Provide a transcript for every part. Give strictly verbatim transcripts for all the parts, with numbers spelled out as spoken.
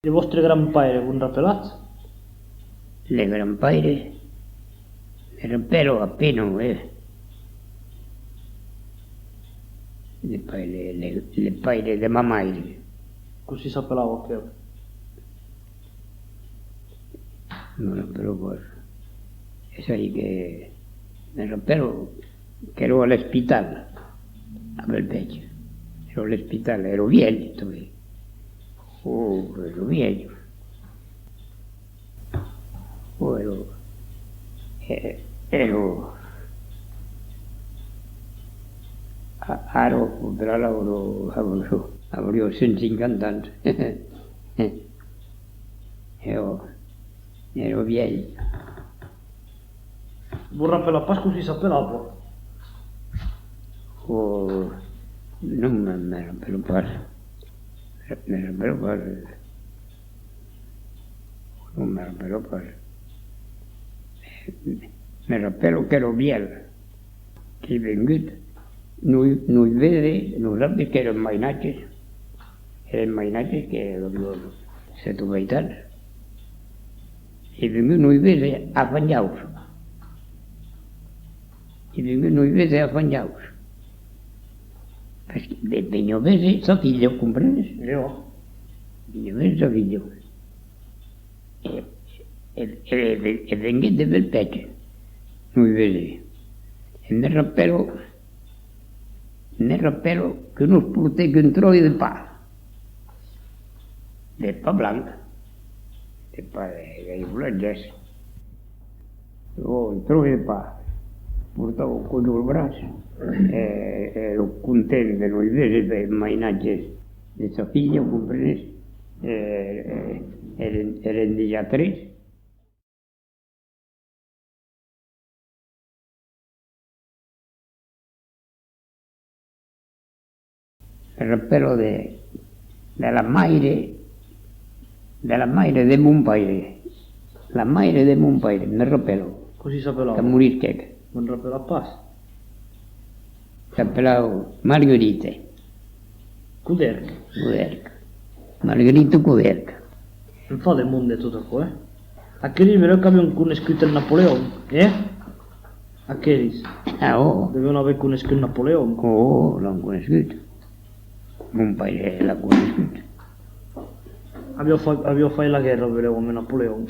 E vòstre grand-paire, vos rapelatz? Le grand-paire? Me rapèlo a pena, eh. Le paire, le, le paire de ma maire. Cossí s'apelava aquel? Me rapèlo pas. Es a dire que me rapèlo qu'èra a l'espital, a Belpech. Èra a l'espital, èra vièlh, tanben. Oh, èra vièlh. Oh, èra, eh, èra, a-, ara, aurà, aurà, aurà, aurà cent cinquanta ans. Èra, èra vièlh. Vos rapelatz pas cossí s'apelava? Oh, non, me, me rapèlo pas. Me rapèlo pas. Non, me rapèlo pas. Me rapèlo qu'èra vièlh. Qu'ei vengut, nos, nos véser, nosautres qu'èrem mainatges, èrem mainatges que aviam sèt o uèit ans, ei vengut nos véser a Fanjaus, ei vengut nos véser a Fanjaus, perque ve-, veniá véser sa filha, comprenes? Jo. Veniá véser sa filha. E, e, e, e venguèt de Belpech, nos véser. E me rapèlo, me rapèlo que nos portèc un tròç de pan, de pan blanc, de pan de, de boulangièrs. Oh, un tròç de pan, portava aquò al braç, e, e èra content de nos véser, de mainatges de sa filha, comprenes? E, e, èrem, èrem dejà tres. Me rapèlo de, de la maire, de la maire de mon paire. La maire de mon paire, me rapèlo. Cossí s'apelava? Que morisquèc. Me'n rapèla pas. S'apelava Marguerite. Codèrc. Codèrc. Marguerite Codèrc. En fa de monde tot aquò, eh? Aqueles, belèu qu'avián conescut el Napoleon, eh? Aqueles. Ah, oh. Devián aver conescut Napoleon. Oh, l'an conescut. Mon paire l'a conescut. Aviá fa-, aviá fait la guèrra, belèu, amb Napoleon.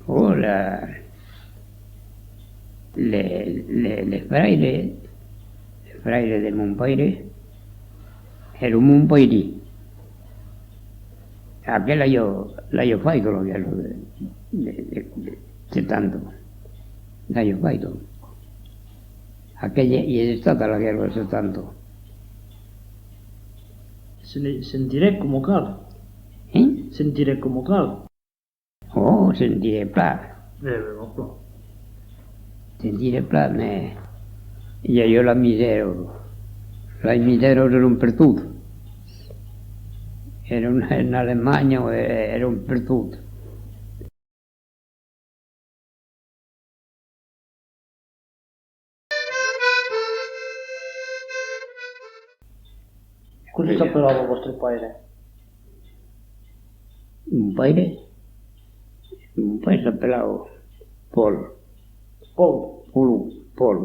Oh, la, le, le, le fraire, le fraire de mon paire, èra mon pairin. Aquel l'aviá, l'aviá faita, la guèrra de, de, de, de setanta. L'aviá faita. Aquel i, i es estat a la guèrra de setanta. Se'n, se'n tirèc coma cal. Eh? Se'n tirèc coma cal. Oh, se'n tirèc plan. Eh, ben, va plan. Se'n tirèc plan, mès i aviá la misèra. Las misèras èran pertot. Èran en Alemanha, e-, èran pertot. Cossí s'apelava vòstre paire? Mon paire? Mon paire s'apelava Paul. Paul? Paul, Paul.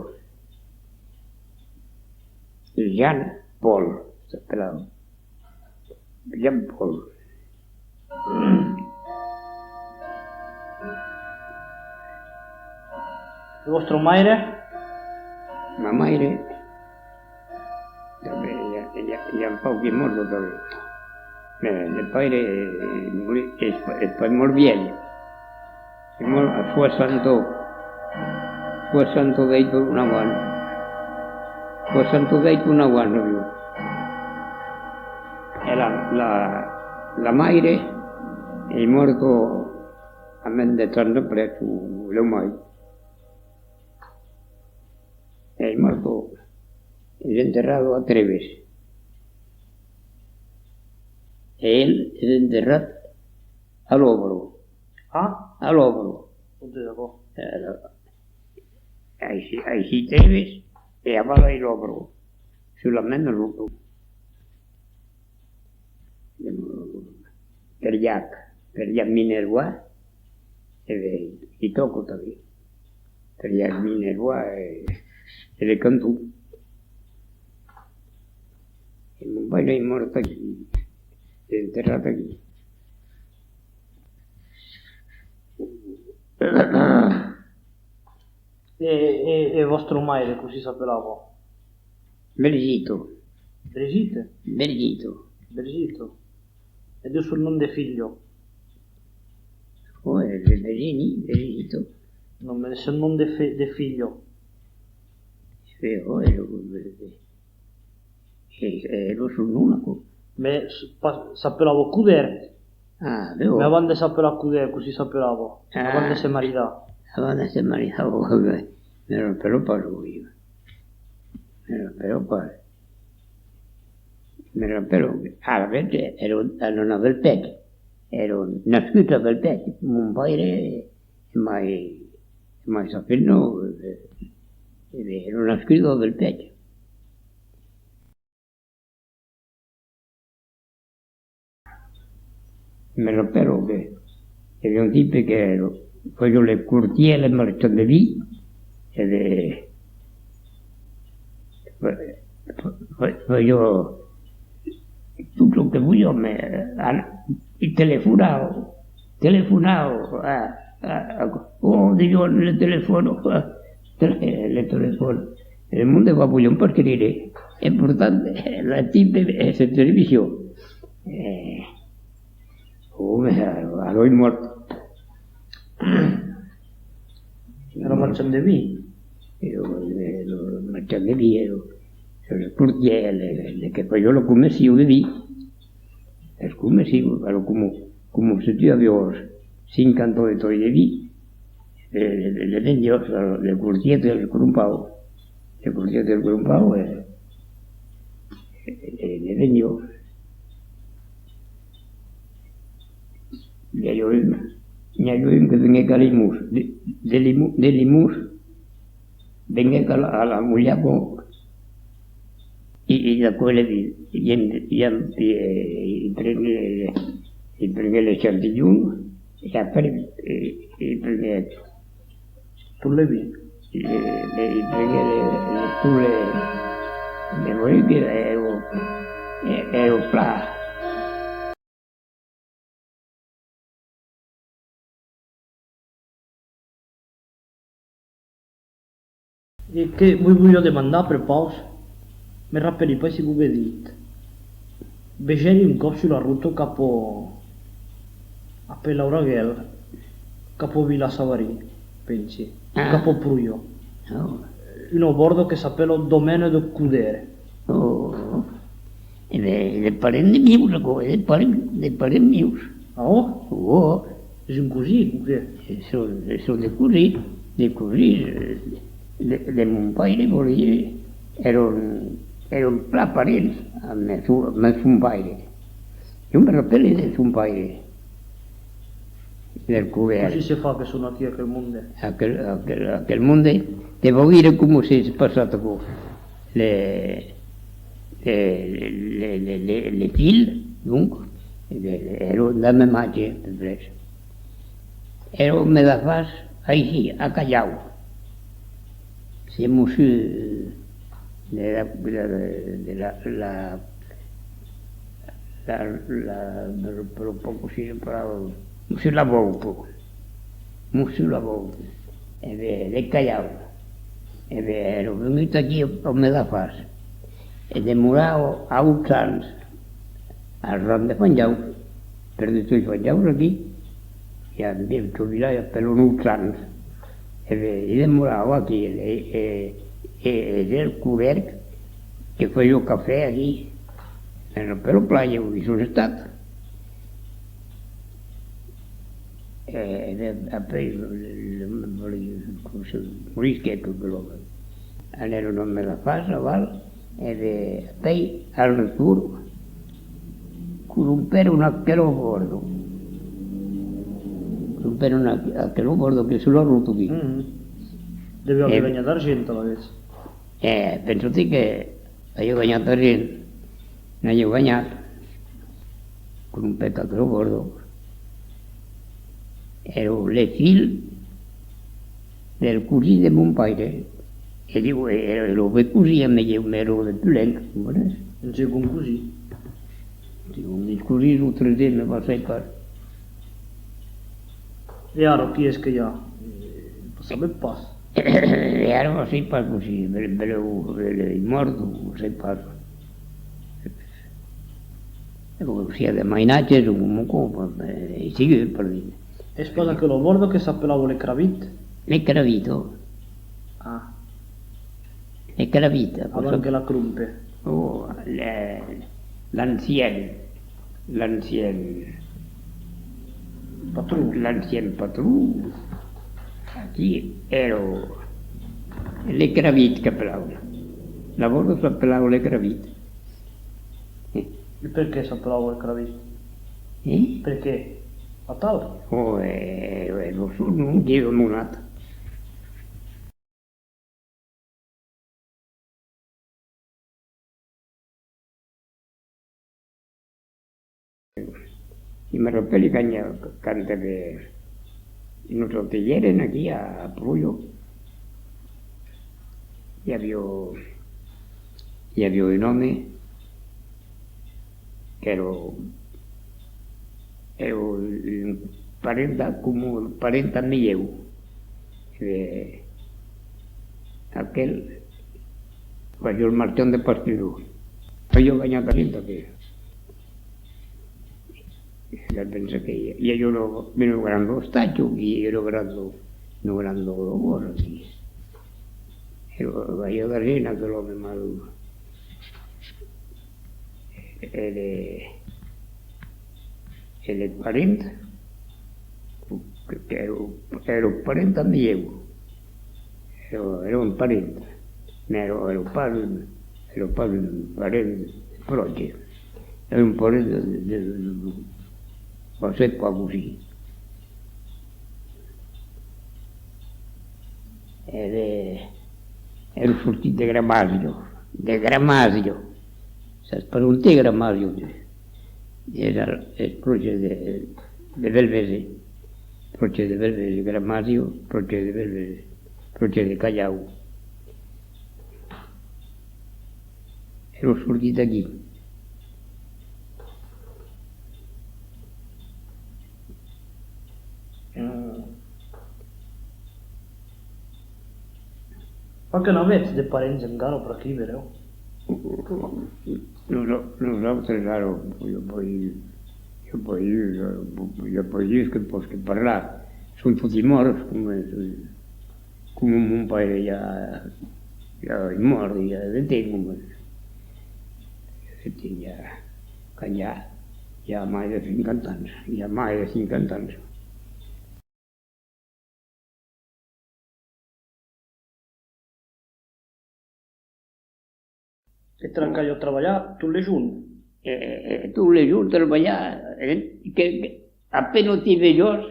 Jean Paul s'apelava. Jean Paul. E vòstra maire? Ma maire, tanben, i a, i a, i a un pauc de mòrts tanben. Mès le paire, eh, mori-, es, es pas mòrt vièlh. Es mòrt a soassanta, soassanta-uèit o nau ans. Soassanta-uèit o nau ans aviá. E la, la, la maire es mòrta a mens de trenta après, o, o mai. Es mòrta, es enterrada a Trèbes. E el es enterrat a Lòbra. A? A Lòbra. Ont es aquò? Eh, aicí, aicí Trèbes, e aval ai Lòbra. Solament Lòbra. E Periac, Periac Minervois, e de, i tòco tanben. Periac Minervois e, e de Canton. E mon paire es mòrt aquí, es enterrat aquí. E, e, e vòstra maire, cossí s'apelava? Brigitte. Brigitte? Brigitte. Brigitte. E de son nom de filha? Oh, e, e, Virginie, Brigitte. Non, mais de son nom de fi-, de filha. E, oh, e, e, e, lo son nom, aquò. Mais s-, pas, s'apelava Coudert. Ah, ben, oh. Mais avant de s'apelar Coudert, cossí s'apelava? Ah. Avant de se maridar. Avant de se maridar, oh, ben, me rapèlo pas, oui. Me rapèlo pas. Me rapèlo, alavetz, èra, èra a Belpèch. Èra nascut a Belpèch. Mon paire e mai, e mai sa femna, e, e, èra nascut a Belpèch. Me rapèlo que i aviá un tipe que fasiá le courtier, le marchand de vin, e de, fa-, fa-, fasiá tot lo que voliá, me, a, i telefonava, telefonava, a, a, a, oh, disiá, le telefòne, a, tele-, le telefòne. E le monde va, volián pas creire. E portant, le tipe, e se servissiá. E, oh, me, ara es mòrt. Èra marchand de vin? Èra, èra marchand de vin, èra, èra courtier, le, le que fasiá la comercion de vin. Es comercion, ara, coma, coma se tu aviás cinquanta hectares de vin, e, e, le vendiás, le courtier te'l crompava. Le courtier te'l crompava, e, e, e le vendiás. N'i aviá un, n'i aviá un que venguèc a Limós, de, de Limó-, de Limós, venguèc a la, a la Molhaco, e, e d'aquò le vi-, i, i, i, i prenguèc, i prenguèc l'echantillon, e après, e, i prenguèc tot le vin. E, e, i prenguèc le, le, tot le, le vin que èra, e, èra plan. E que vos voliá demandar a prepaus, me rapèli pas si vos l'ai dit. Vegèri un còp sus la rota cap a, a Pelauraguèl, cap a Vila Savary, pensi, ah, cap a Prulha. Oh. Una bòrda que s'apèla Domaine de Coudert. Oh. E de, de parents de mius, aquò, e de parents, de parents mius. Ah, ò? Ò. Es un cosin, o qué? E son, e son de cosins, de cosins, eh, de, de mon paire, vòli dire, èran, èran plan parents amb son, amb son paire. Jo me rapèli de son paire, del Coudert. Cossí se fa que son aquí, aquel monde? Aquel, aquel, aquel monde, te vau dire coma s'es passat aquò. Le, le, le, le, le, le filh, donc, le, le, èra del mème atge, a peu près. Èra mèma edafàs, aicí, a Calhau. Se Mossur de la, de la, de la, la, la, la, però, però pas cossí se parla, Mossur Lavaupe. Mossur Lavaupe. E ben, de Calhau. E ben, èra vengut aquí a, a mèma edafàs. E demorava a Autsans, al ram de Fanjaus, per de toi Fanjaus aquí, i a un vièlh vilatge apèlan Autsans. E ben, i demorava aquí, e, e, e, e del Coudert que fasiá cafè aquí, me rapèlo plan, ieu i soi estat. E, e de, après, le, le, le, le, morisquèt tot de l'òme. Anèron a mèma edafàs, aval, e de, pèi, al retorn, crompèron aquela bòrda. Crompèron aqu-, aquela bòrda que sus la rota aquí. Mhm. Deviá aver ganhat d'argent, alavetz. E, pensa-ti que aviá ganhat d'argent. N'aviá ganhat. Trompèt aquela bòrda. Èra le filh del cosin de mon paire. E diu, e, e lo be cosin, me diu, mès lo de Pulenc, comprenes? Un segond cosin. Diu, un cosin, lo tresième, me passèi pas. E ara, qui es que i a? Eh, sabem pas. E ara, non sai pas cossí, belèu, belèu, belèu es mòrt, o sai pas. E bon, siá de mainatges o coma aquò, eh, es segur, per dire. Es pas aquela bòrda que s'apelava le Cravit? Le Cravit, ò. Ah. Le Cravit, aquò. Avant que la crompe. Ò, le, l'ancien, l'ancien patron. L'ancien patron, aquí èra le Cravit qu'apelavan. La bòrda s'apelava le Cravit. E perqué s'apelava le Cravit? E? Perqué? Atal? Ò, e, e, lo son non qu'èra donat. E me rapèli quand, quand, eh, nosautres i èrem aquí a, a Polòlha, i aviá, i aviá un òme qu'èra, èra un parent, coma parent amb ieu. E aquel fasiá lo marchand de pasturas. Aviá ganhat argent tanben. La pensa que i aviá una, una granda estàtua, i èra granda, una granda logora aquí. E aviá d'argent aquel òme, mas e le, e le parent, que, que èra, èra parent amb ieu. Èra, èra un parent, mès èra, èra pas un, èra pas un parent pròche. Èra un parent de, de, de, de, de, de, de, de, Ère, ère sortit de Gramasia, de Gramasia. Sas per ont es Gramasia, tu? Es al, es pròche de, de Belvese. Pròche de Belvese, Gramasia, pròche de Belvese, pròche de Calhau. Èra sortit d'aquí. Pas que n'avètz de parents encara per aquí, belèu? Nos-, nosautres, ara, ieu pòdi, ieu pòdi, ieu pòdi dire que pòsqui parlar. Son toti mòrts, coma, coma mon paire ja, ja es mòrt, ja de temps, coma, de temps, ja, quand ja, ja mai de cinquanta ans, ja mai de cinquanta ans. E tra-, caliá trabalhar tot le jorn? E, e, e tot le jorn trabalhar, e, que, que, a pena t'i vejós,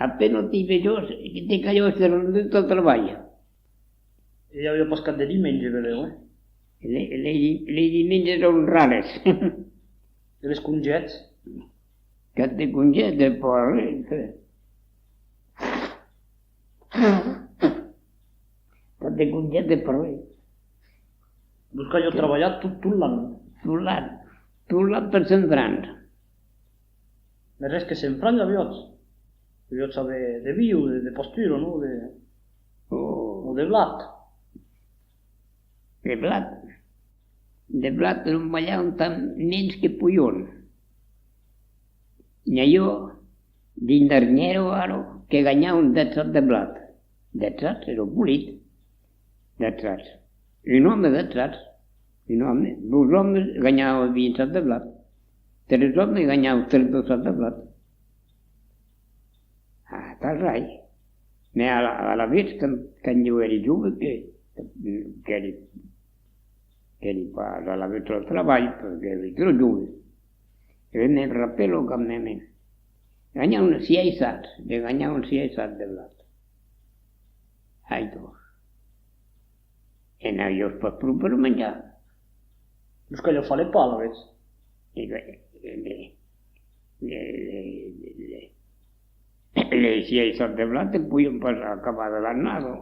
a pena t'i vejós, que te caliá èsser rendut al trabalh. E i aviá pas cap de dimenge, belèu, eh? Le, le, le dimenges èran rares. E les congèts? Cap de congèt de pas res. Cap de congèt de pas res. Vos caliá trabalhar tot, tot l'an? Tot l'an. Tot l'an per cent francs. Mès res que cent francs aviatz. Deviatz aver de vin o de, de pastura, non? De, o de blat. De blat. De blat non balhavan tant mens que podián. N'i aviá dins darnièra ara que ganhavan dètz sacs de blat. Dètz sacs, èra polit. Dètz sacs. Un òme, dètz sacs. Un òme, dos òmes ganhavan vint sacs de blat. Tres òmes ganhavan trenta sacs de blat. Ah, atal rai. Mès a la, alavetz, quand, quand ieu èri jove, que, qu'èri, qu'èri pas alavetz al trabalh, perque èri tròp jove. E me rapèlo quand mème. Ganhavan sièis sacs, ne ganhavan sièis sacs de blat. Aitor. E n'aviás pas pro per manjar. Los caliá far le pan, alavetz. E, e, e, les, les, les, les sièis cents de blat podián pas acabar de l'annada.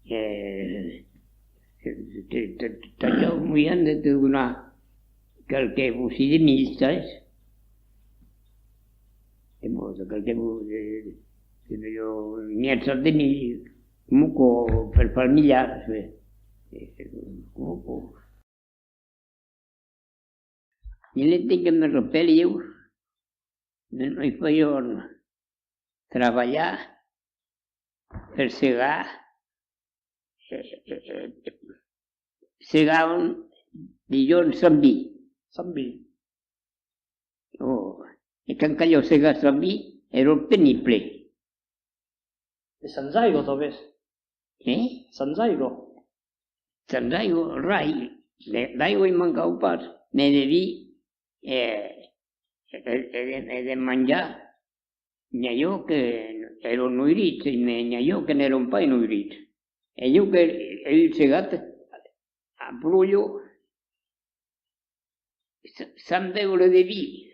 E te, te, t'avián moian de te donar qualque bocin de milh, sabes? E bon, qualque bo-, de, de, de, mièja de milh, coma aquò, per far milhar, e, e, coma aquò. Dins le temps que me rapèli ieu, nos, nos fasián trabalhar per segar, e, e, e, segavan, dison, sens vin. Sens vin. Ò, e quand caliá segar sens vin, èra penible. E sens aiga, tanben? E? Sens aiga? Sens aiga, rai. De, d'aiga i mancava pas, mès de vin, e, e, e de, e de manjar, n'i aviá que èran noirits, mès n'i aviá que n'èran pas noirits. E ieu que ai segat, a Brolho, sa-, sens beure de vin,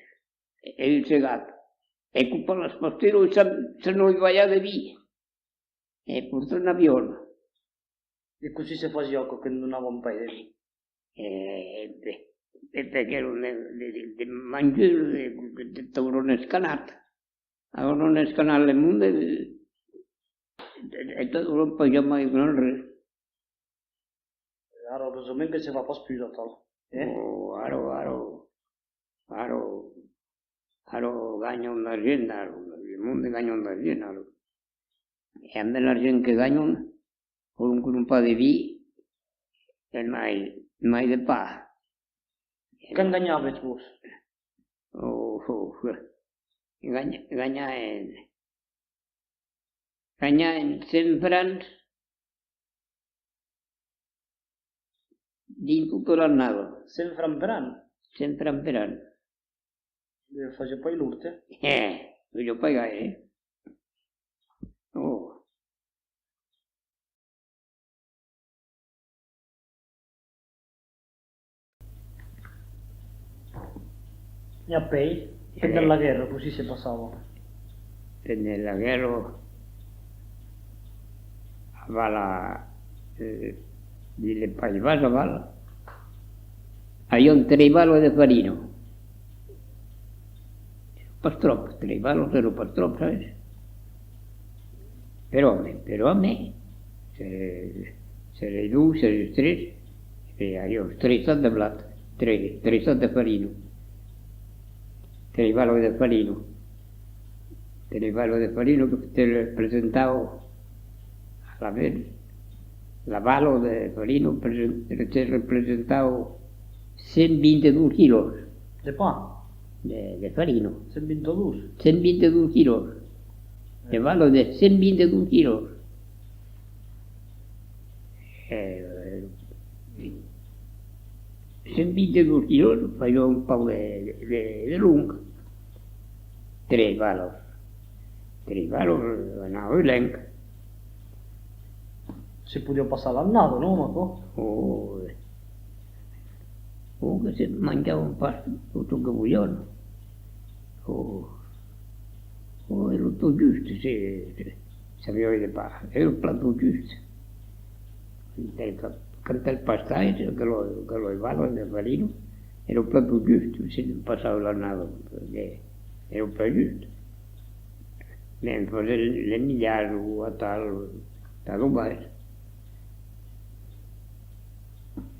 ai segat. E copat las pasturas sens, sens nos balhar de vin. E pourtant n'avián. E cossí se fasiá aquò que ne donavan pas de vin? E, e, e perque èran de, de, de, de manjur, de, de, de tauron escanat. Ara, on escanat le monde, e, e tot, on pas jamai gran res. Ara, urosament que se fa pas pus atal, e? Ò, ara, ara, ara, ara ganhan d'argent, ara, le monde ganhan d'argent, ara. E amb l'argent que ganhan, pòdon crompar de vin e mai, mai de pan. Quant ganhavetz vos? Ò, ò, ganha-, ganhaèm, ganhaèm cent francs dins tota l'annada. Cent francs per an? Cent francs per an. E fasiá pas lourd, e? E, fasiá pas gaire, e? Ò. E apèi, pendent la guèrra, cossí se passava? Pendent la guèrra, aval, e, dins le País Bas, aval, avián tres valas de farina. Pas tròp, tres valas èra pas tròp, sabes? Per òme, per òme, se, se les dos, se les tres, e avián tres sacs de blat, tres, tres sacs de farina. Tres valas de farina. Tres valas de farina que te representava a la vez, la vala de farina presen-, te representava cent vint-e-dos quilòs. De pan? De, de farina. Cent vint-e-dos? Cent vint-e-dos quilòs. De vala de cent vint-e-dos quilòs. E, cent vint-e-dos quilòs, fasiá un pauc de, de, de long. Tres valas. Tres valas, anava luènh. Se podiá passar l'annada, non, amb aquò? Ò, ò, que se manjavan pas tot çò que volián. Ò, ò, èra tot just, se, se, sabiái de pas, èra plan tot just. Quand el, quand el pastais, que lo, que lo valas de farina, èra plan tot just, se passava l'annada, perque èra plan just. Mès en fasent le milhar o atal, atal o mai.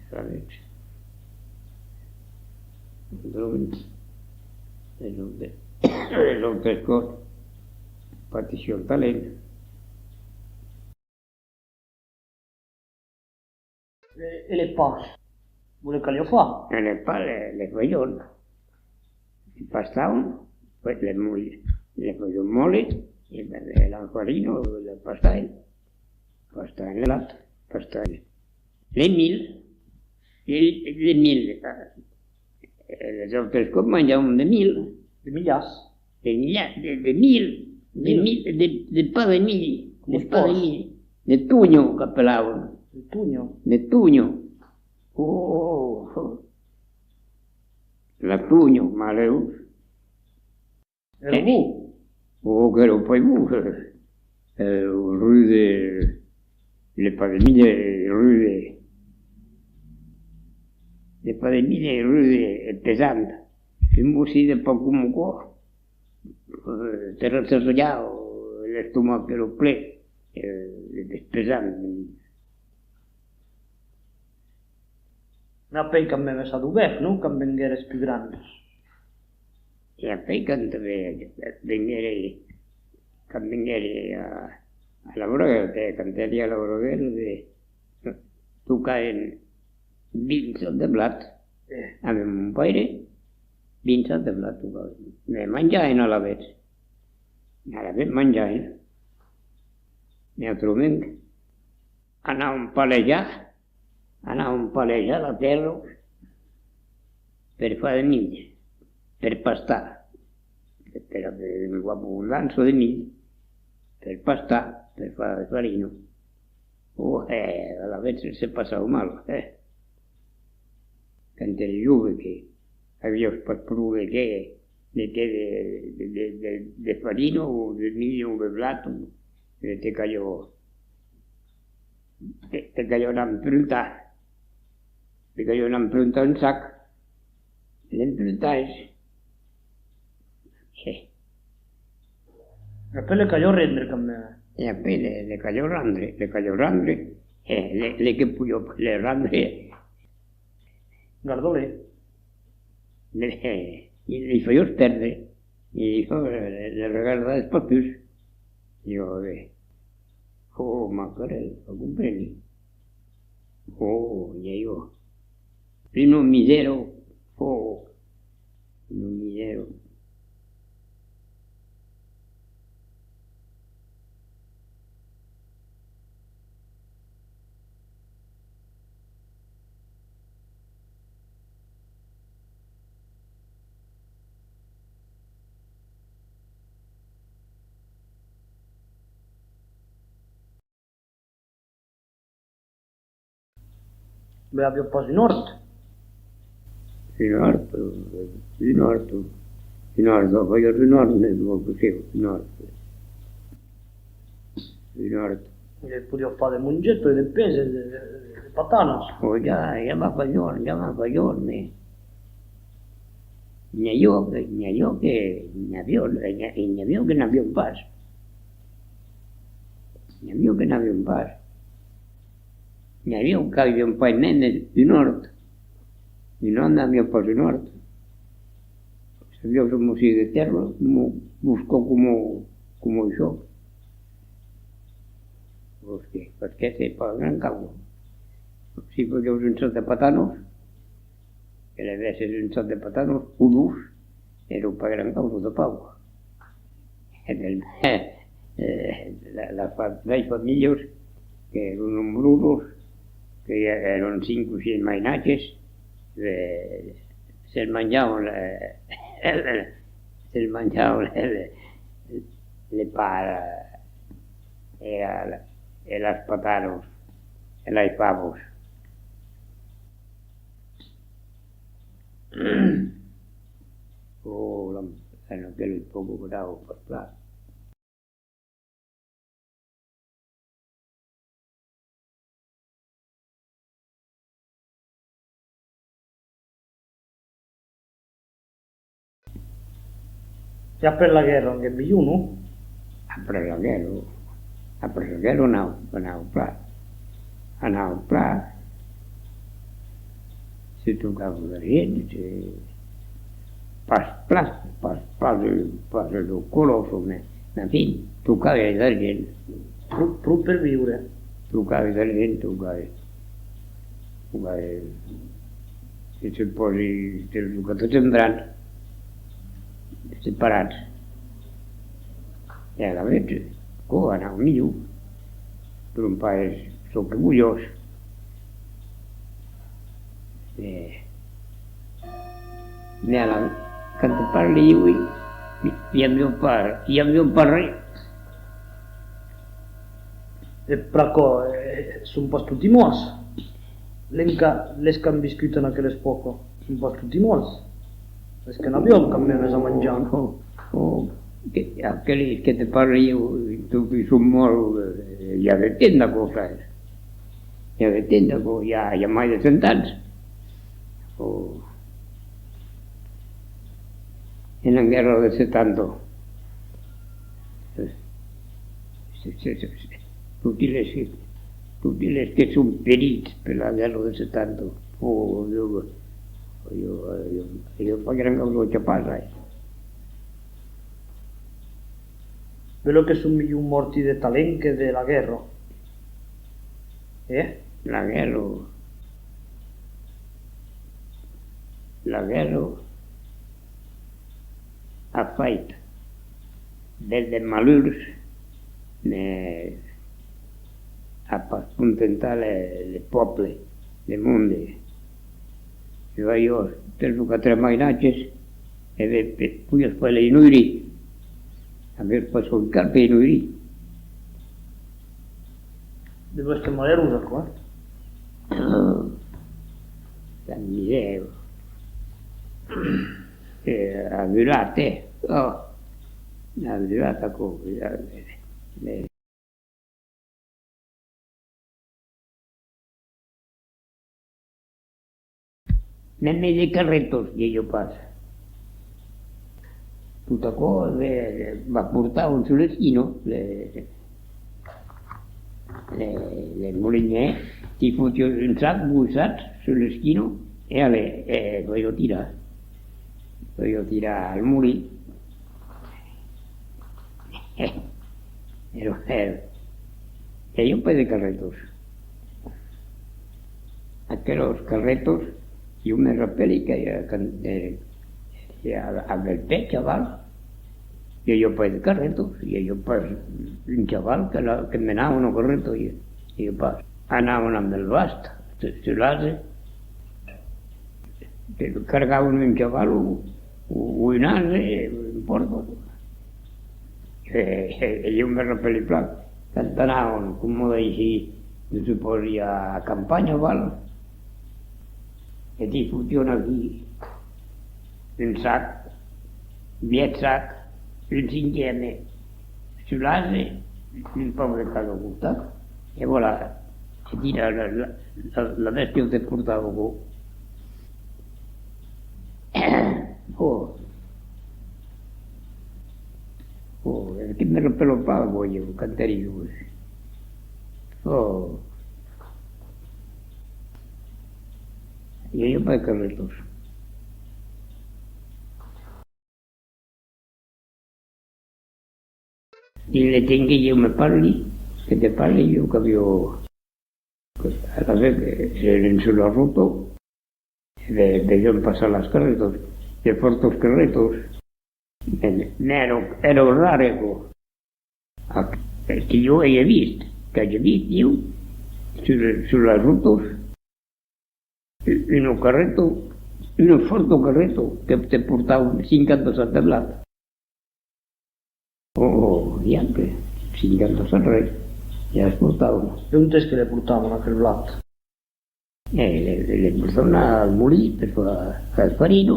Sabes? Adonc, les autres, les autres còps, patissián talent. E, e le pan? Vos le caliá far? E le pan, le, le fasián. Le pastavan, pues le mol-, le fasián mòle, e, e la farina, le pastavan. Pastavan le blat, pastavan le milh, e, e le milh, e, e les autres còps manjavan de milh. De milhàs? De milha-, de, de milh, de milh, de, de pan de milh, de pan de milh, de tonha qu'apelavan. De tonha? De tonha. Ò, ò, ò. La tonha, malèu. Èra bon? Oh, qu'èra pas bon. Eh, rude, le pas de milha, rude. Le pas de milha, rude e pesant. Un bocin de pan coma aquò, eh, te retornava l'estomac, èra plen, eh, de pesant. Mès apèi quand mèmes a dubèrt, non? Quand venguères pus grand. E apèi, quand ve-, venguère, quand venguère a, a la Braguèla, eh, quand èri a la Braguèla, de, tocàvem vint sacs de blat. Eh. Amb mon paire, vint sacs de blat tocàvem. Ne manjàvem alavetz. Alavetz manjàvem. E autrament, anàvem palejar, anàvem palejar la tèrra per far de milha, per pastar, per, per aver una abondança de milha, per pastar, per far de farina. Oh, eh, alavetz se passava mal, eh. Quand èri jove que aviás pas pro de qué, de qué de, de, de, de, de farina o de milha o de blat, e te caliá, te, te caliá anar empruntar, te caliá anar empruntar un sac, l'empruntaves. Sí. E apèi le caliá rendre quand mèmes. E apèi le, le caliá rendre, le caliá rendre, e le, le que podiá pas le rendre, gardar-le. Le, e, e, li faiás pèrdre, e jo, le, le regardaves pas pus. Jo, eh, oh, macarèl, o compreni. Oh, n'i a jo. Una misèra, oh, una misèra. Mès aviá pas un òrt? Un òrt, eh, un òrt, un òrt, aviá un òrt, mès, bon, que siá, un òrt. Un òrt. E podiá far de mongeta, de pèses, de, de, de patanas. Oh, ja, ja m'a fach òrt, ja m'a fach òrt, mès n'i aviá que, n'i aviá que, n'i aviá, n'i a-, n'i aviá que n'avián pas. N'i aviá que n'avián pas. N'i aviá qu'avián pas mèmes un òrt. Un òrt, n'aviá pas un òrt. S'aviás un bocin de tèrra, mo, busca coma, coma això. Perque, perque se pas gran causa. Se fasiás un sac de patanas, que levèsses un sac de patanas, o dos, èra pas gran causa de pauc. E del, eh, la, la fa-, las familhas, que èran nombrosas, que èran cinc o sièis mainatges, eh, se'ls manjavan, eh, se'ls manjavan, eh, le, le pan, e la, e las patanas, e las favas. Oh, la, en aquela epòca bravo per plan. E après la guèrra, anguèt milhor, non? Après la guèrra, après la guèrra anava, anava plan. Anava plan. Se tocava d'argent, se, pas, pas, pas, pas de, pas de colòs, mès, enfin, tocava d'argent. Pro, pro per viure. Tocava d'argent, tocava. Tocava. Se se pòsi, se toca tot en bran, separats. E alavetz, aquò anava milhor. Trompaves çò que voliás. E, mès ara, quand te parli, uèi, i aviá pas, i aviá pas res. E pr'aquò, eh, son pas toti mòrts. L'enca-, les qu'an viscut en aquela epòca son pas toti mòrts. Es que n'avián quand mèmes a manjar. Oh, Ò, que, aqueles que te parli, toti son mòrts, eh, i a de temps d'aquò, saps? I a de temps d'aquò, i a, i a mai de cent ans. Ò. En la guèrra de setanta. Se, se, se, se, toti les, toti les que son perits per la guèrra de setanta. Ò, jo, jo, jo, jo, pas gran causa de pas, eh. Belèu que son milhor mòrti de talent que de la guèrra. Eh? La guèrra. La guèrra a fait bèl de malurs, mès a pas contentat le, le pòble, le monde. E vai, ò, tres o quatre mainatges, e ben, pe-, podiás pas les noirir. Aviás pas son cal per les noirir. Deu èstre malerós, aquò, eh? Tant mièlhs. Eh, a durat, eh. Ò, a durat, aquò. Eh, eh. Mème de carretos, i aviá pas. Tot aquò, eh, va portar sus l'esquina, le, le, le molinièr, ti fotiá un sac, vos sap, sus l'esquina, e allez, e fasiá tirar. Fasiá tirar al molin. Èra, èra, i aviá pas de carretos. Aquelas carretas, jo me rapèli que, eh, quand, eh, eh, a, a Belpèch, aval, i aviá pas de carretas, i aviá pas un chaval que la, que menava una carreta, i, i pas. Anavan amb el bast, su, sul ase, que cargavan un chaval o, o, o un ase, n'impòrta. E, e, e jo me rapèli plan, quand anavan, coma aicí, me supòsi a campanha, val? E ti fotián aquí un sac, un vièlh sac, un cinquième, sul ase, un pauc de cada costat, e voilà, e ti la, la, la, la, la bèstia te portava aquò. Ò. Ò, es que me rapèli pas, voi, quand èri jove. Ò. I aviá pas de carretos. Dins le temps que jo me parli, que te parli, jo qu'aviá, alavetz, eh, èrem sus la rota, e ve-, vesiam passar las carretas, de fòrtas carretas. Mès, mès èra, èra rare, aquò. Ac-, eh, que jo aja vist, qu'aja vist, jo, sus, sus las rotas, una carreta, una fòrta carreta que te portava cinquanta sacs de blat. Ò, ò, diantre, cinquanta sacs, res, ja es portavan. E ont es que le portavan, aquel blat? Eh, le, le portavan al molin per far, far farina,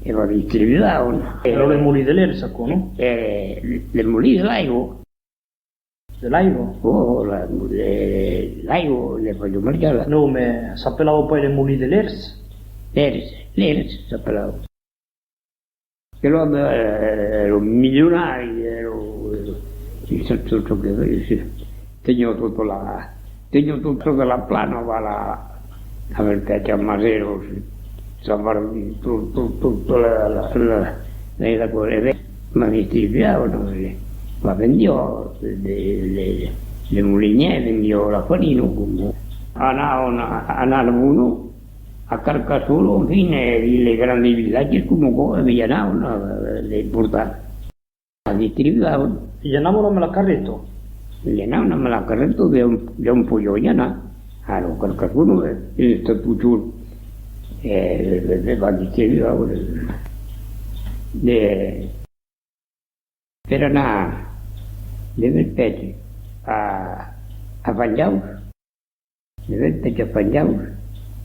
e la distribuavan. Èra le molin de l'Èrs, aquò, non? Eh, le, le molin de l'aiga. De l'aiga? Ò, la, le, l'aiga, le fasiá marchar, la. Non, mès s'apelava pas le molin de l'Èrs? L'Èrs, l'Èrs s'apelava. Que l'òme, eh, èra milionari, èra, eh, tot, tot çò que, eh, teniá tota la, teniá tota la plana, voilà, amb el pèch a Maseros, sa part, tot, tot, tota la, la, la, la, la, la, la distribuavan, non? La vendiá, le, le, le molinièr vendiá la farina, coma anavan a, a Narbona, a Carcassona, enfin, eh, dins les grands vilatges, coma aquò, e i anavan, eh, de portar, la distribuavan. I anavan amb la carreta? I anavan amb la carreta, de on, de on podián i anar. Ara, Carcassona, eh, es estat totjorn, eh, de, de, de la distribuavan, eh, de, per anar de Belpèch a, a Fanjaus, de Belpèch a Fanjaus,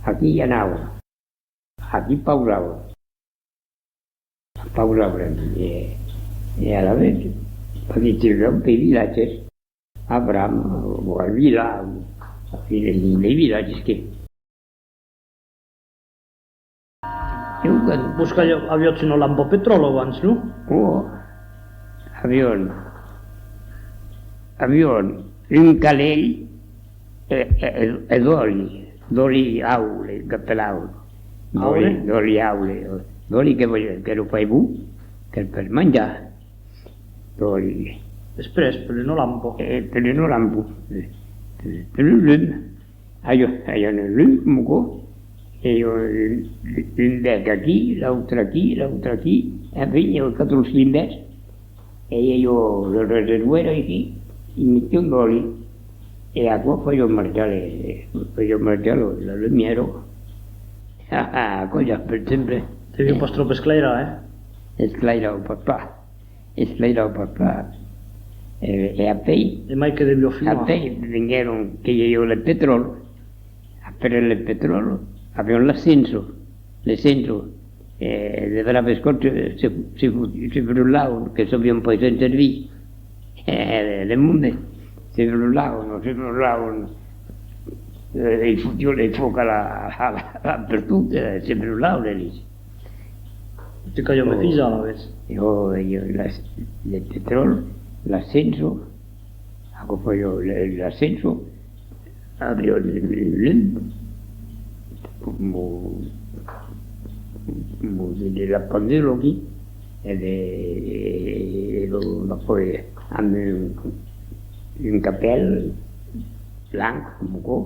aquí i anavan, aquí pausavan. Pausavan aquí, e, E alavetz, pas de vilatges, Abram, o al Vila, o, o, de vilatges que Ieu, quan... Vos que aviatz una lampa a petròl abans, non? Oh, avion, avion un calelh e, e, e, e d'òli, d'òli aule, qu'apelavan. D'òli, aule? D'òli aule, d'òli que, que lo fai bon, que per manjar, d'òli. Exprès per una lampa? E per una lampa, e, per, per un lum. Avion, avion un lum, coma aquò, e avion un, un bèc aquí, l'autre aquí, l'autre aquí, enfin, avion quatre o cinc bècs, e avion lo reservoir aquí, i metion d'òli, e aquò faion marchar le, faion marchar lo, la lumièra. Ah, ah, aquò ja per sempre. Deviá pas tròp esclairar, eh? Esclairava pas plan. Esclairava pas plan. E, e apèi, e mai que deviá filmar. Apèi venguèron que i aviá le petròl. Après le petròl, avion l'ascenso. L'ascenso. E de braves còps se, se, se, se brulavan, que sabián pas se'n servir. E le monde se brulavan, se brulavan. E, e fotián le fòc a la, a la, a la, pertot, e se brulavan, eles. Te caliá mesfisar, alavetz. Ieu, ieu, las, le petròl, l'ascenso, aquò faiá le, l'ascenso, aviá le, le, le, coma, coma de, de la pendula aquí, e de, e lo, la fai amb un, un capèl blanc, coma aquò,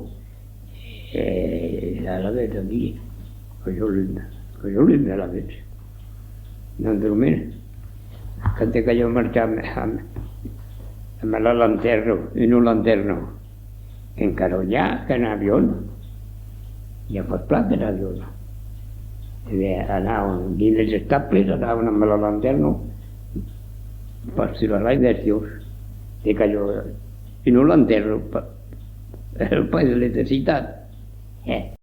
E alavetz aquí, que jo l'un, que jo l'un alavetz. Naturalment, quand que jo marchava amb, amb, amb la lantèrna, una lantèrna, encara i a, que n'avion, i a pas plan que n'avion. E ben, anavan dins les estables, anavan amb la lantèrna, per suivre las bèstias. E que jo, una lantèrna, pa-, Pas d'electricitat. Eh.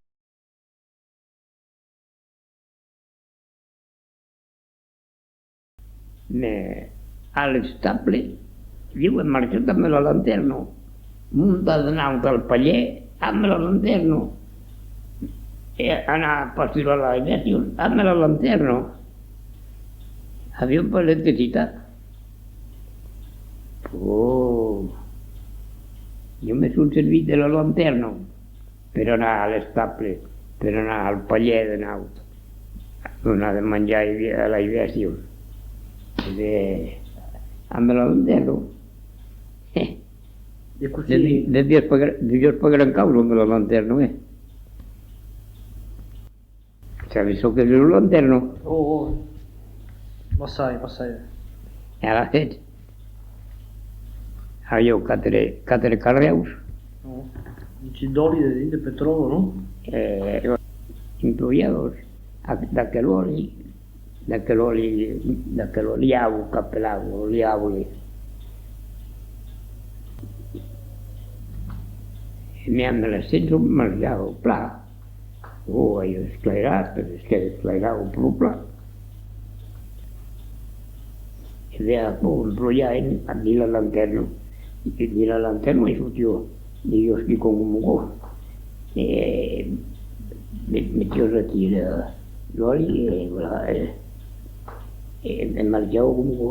Mès a l'estable, ieu ai marchat amb la lantèrna, montar de naut al palhèr amb la lantèrna, e anar pasturar las bèstias amb la lantèrna. Aviam pas electricitat. Oh! Jo me son servit de la lantèrna per anar a l'estable, per anar al palhèr de naut, donar de manjar a las bèstias. E ben, amb la lantèrna. E cossí? Deviás pas gra-, deviás pas grand causa amb la lantèrna, eh? Sabes çò qu'es una lantèrna? Oh, oh. Pas sai, pas sai. E alavetz, aviá quatre, quatre carrèus. Oh. Un chic d'òli dedins, de petròl, non? E emploiavan aquel òli, d'aquel òli, d'aquel òli au qu'apelavan, òli aule. E mès amb la sèt marchava plan. Oh, ai esclairat, esclairat au plan. E ben, aquò emploiavan dins la lantèrna. E dins la lantèrna i fotiá de iòs quicòm coma aquò. E me-, metiás aquí le, l'òli e voilà, e, e, e marchava coma aquò.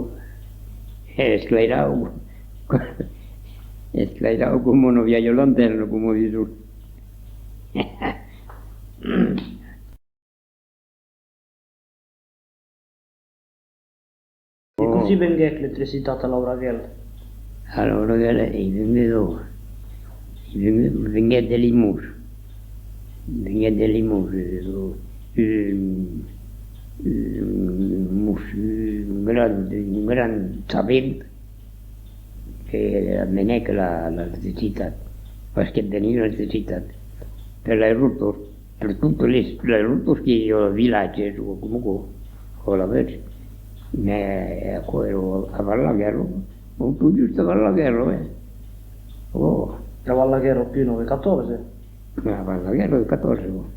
E esclairava, esclairava coma una vièlha lantèrna, coma dison. E cossí venguèc l'electricitat a Lauraguèl? A Lauraguèl, e venguèc d'o-, e venguèc, venguèc de Limós. Venguèc de Limós, e, un, un, un, un grand, un grand sabent que amenèc la, l'electricitat, parce que veniá l'electricitat per las rotas, per totas las, las rotas que i a vilatges o coma aquò, o alavetz. Mès aquò èra avant la guèrra, o tot just avant la guèrra, eh. Oh. Avant la guèrra, plus nòu cents catorze. Avant la guèrra de catorze, bon.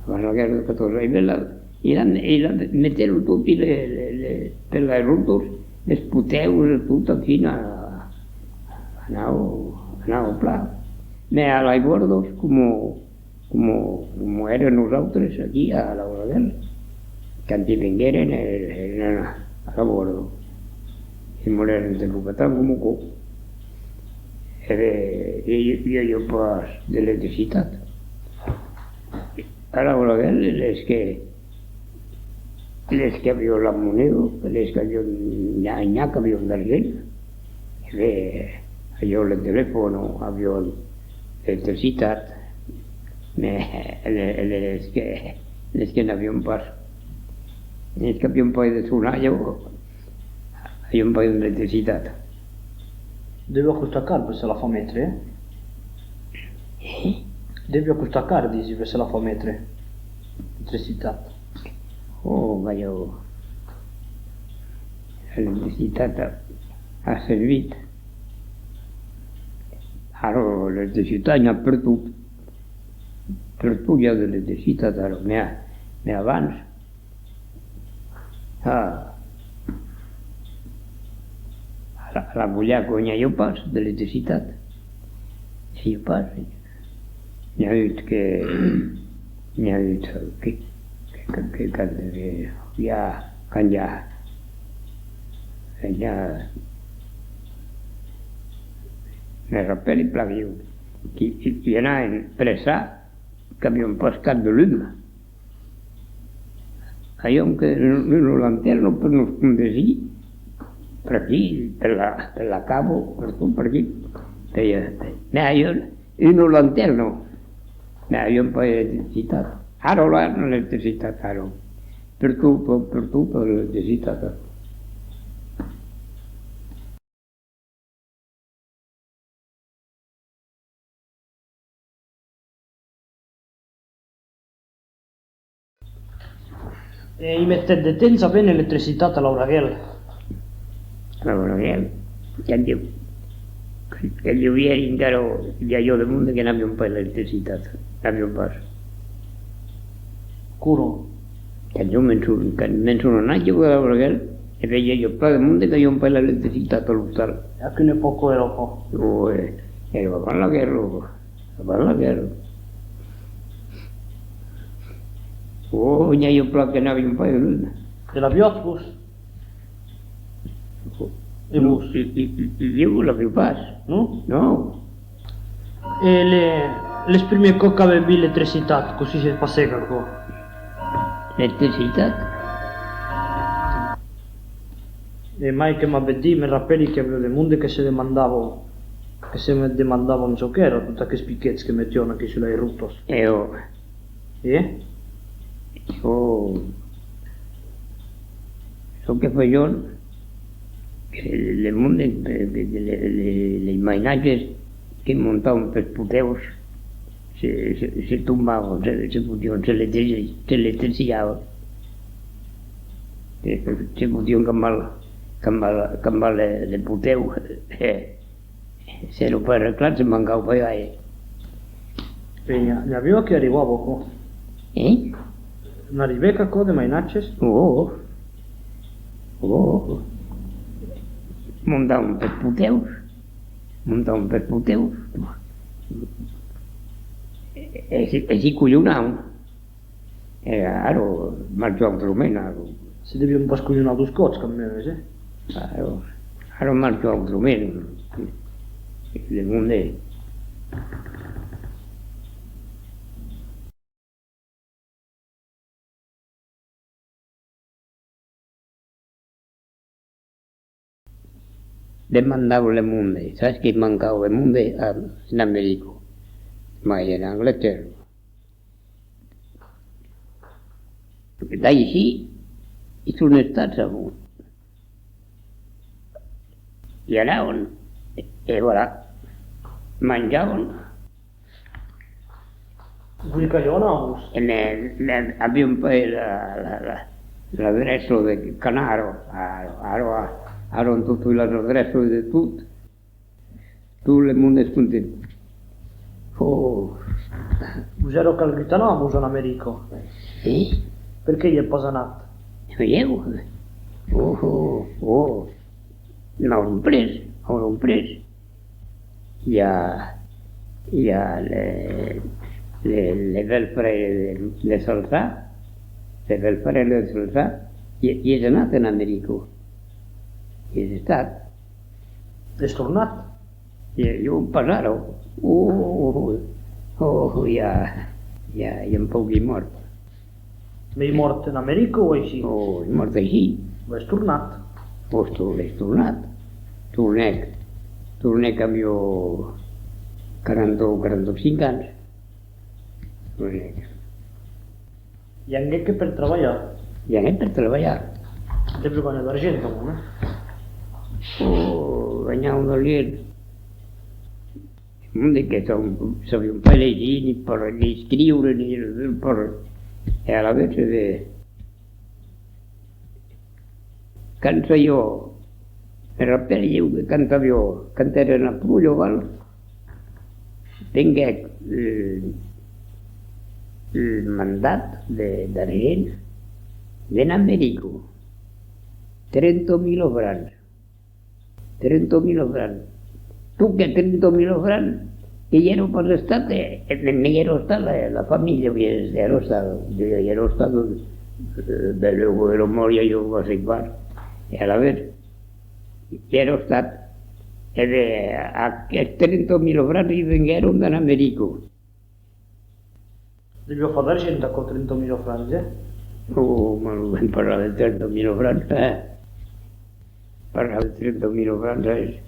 Avant la guèrra de catorze. E ben, la, e la, e la metèron toti le, le, le, per las rotas, Es potèus e tot aquí, anava, anava plan. Mès a las Bòrdas, coma, coma, coma èrem nosautres aquí a Lauraguèl, quand i vengueren, èrem a las Bòrdas. E mos èrem interlocutant coma aquò. E ben, i, i, i aviá pas d'electricitat. A Lauraguèl, les que, les qu'avián la moneda, les qu'avián, n'i a, n'i a qu'avián d'argent, e ben, avián le telefòn, avián l'electricitat, mès le-, les que, les que n'avián pas, les qu'avián pas de sonalha, avián pas d'electricitat. Deviá costar car per se la far metre, eh? Eh? Deviá costar car, disi, per se la far metre. L'electricitat. Oh, galhau. L'electricitat a, a servit. Ara, l'electricitat n'i a pertot. Pertot i a de l'electricitat, ara. Mès, mès abans, Ah. A la, a la Bolhaca n'i aviá pas d'electricitat. N'i aviá pas. N'i a agut que, n'i a agut que, que, que, que, que, que i a, quand i a, quand i a, me rapèli plan, ieu, que, que, que i anavan pressar, qu'avián pas cap de lum. Avián que un, una lantèrna per nos condusir, per aquí, per la, per la cava, per tot, per aquí. Per, per, mès avián una lantèrna, mès avián pas d'electricitat. Ara, la, l'electricitat, ara. Per tot, per, per tot, l'electricitat. E i metèt de temps a véner l'electricitat a Lauraguèl? A Lauraguèl, quand ieu, quand ieu i èri encara, i aviá de monde que n'avián pas l'electricitat, n'avián pas. Quora? Quand ieu me'n son, quand me'n son anat, ieu, a Lauraguèl, e ben, i aviá plan de monde qu'avián pas l'electricitat a l'ostal. E a quina epòca èra aquò? Ò, eh, èra avant la guèrra, avant la guèrra. Ò, n'i aviá plan que n'avián pas de lum. E l'aviatz, vos? E vos? I, i, i, ieu l'aviái pas. Non? Non. E le, les primièrs còps qu'avètz vist l'electricitat, cossí se passèc aquò? L'electricitat? E mai que m'avètz dit, me rapèli que i aviá de monde que se demandavan, que se me demandavan çò qu'èra, tots aqueles piquets que metián aquí sus las rotas. E ò. E? Çò, çò que fasián, que le monde, que, que le, le, les mainatges que montavan pels potèus, se, se, se tombavan, se, se fotián, se electri-, se electrizavan. Se, se fotián cambar, cambar, cambar le, le potèu. S'èra pas arreglat, se mancava pas gaire. E n'i a-, n'i aviá que arribava aquò? Eh? N'arribèc aquò de mainatges? Ò, ò. Montavan pels potèus. Montavan pels potèus. E, e s'i, e s'i colhonavan. E ara marcha autrament, ara. Se devián pas colhonar dos còps, quand mèmes, eh? Ara, ara marcha autrament. Le monde. Demandava le monde, sas que mancava de monde a, en America, mai en Anglatèrra. D'aicí, i son estats amont. I anavan, e, e voilà, manjavan. Vos li caliá anar, vos? E ne, ne, aviam pas la, la, la, l'adreça de Canaro, ara, ara, ara an totas las adreças de tot. Tot le monde es content. Oh. Vos èra calgut anar, vos, en America? E? Perqué i ètz pas anat? Ieu? Oh, oh, oh. N'auràn pres, auràn pres. I a, i a le, le, le bèl-fraire de, de Salsà, le bèl-fraire de Salsà, i, i es anat en America. I es estat. Es tornat? I, i on pas ara. Oh, oh, oh, oh, i a, i a, i a un pauc, es mòrt. Mei mòrt en America o aicí? Oh, es mòrt aicí. L'es tornat. Oh, es tor-, l'es tornat. Tornèc. Tornèc amb jo quaranta o quaranta-cinc ans. Tornèc. I anguèc que per trabalhar? I anguèc per trabalhar. Deviá ganhar d'argent, tanben, eh? Oh, ganhar un argent. Monde que son, sabián pas legir, ni per, ni escriure, ni per, e alavetz, eh, quand soi jo, me rapèli jo que quand aviá, quand èra en la Pro Lloval, venguèc, eh, un mandat de, d'argent de l'America, trenta mila francs. Trenta mila francs. Totjorn trenta mila francs, que i èra pas estat, e, e ne, ne i èra estat la, la familha, i èra estat, i èra estat, eh, ben, luego èra mòrt, ja jo o sai pas. E alavetz, i èra estat, e de, aqueles trenta mila francs i venguèron d'America. Deviá far d'argent, aquò, trenta mila francs, eh? Oh, mas ben parlar de trenta mila francs, eh? Parlar de trenta mila francs, eh?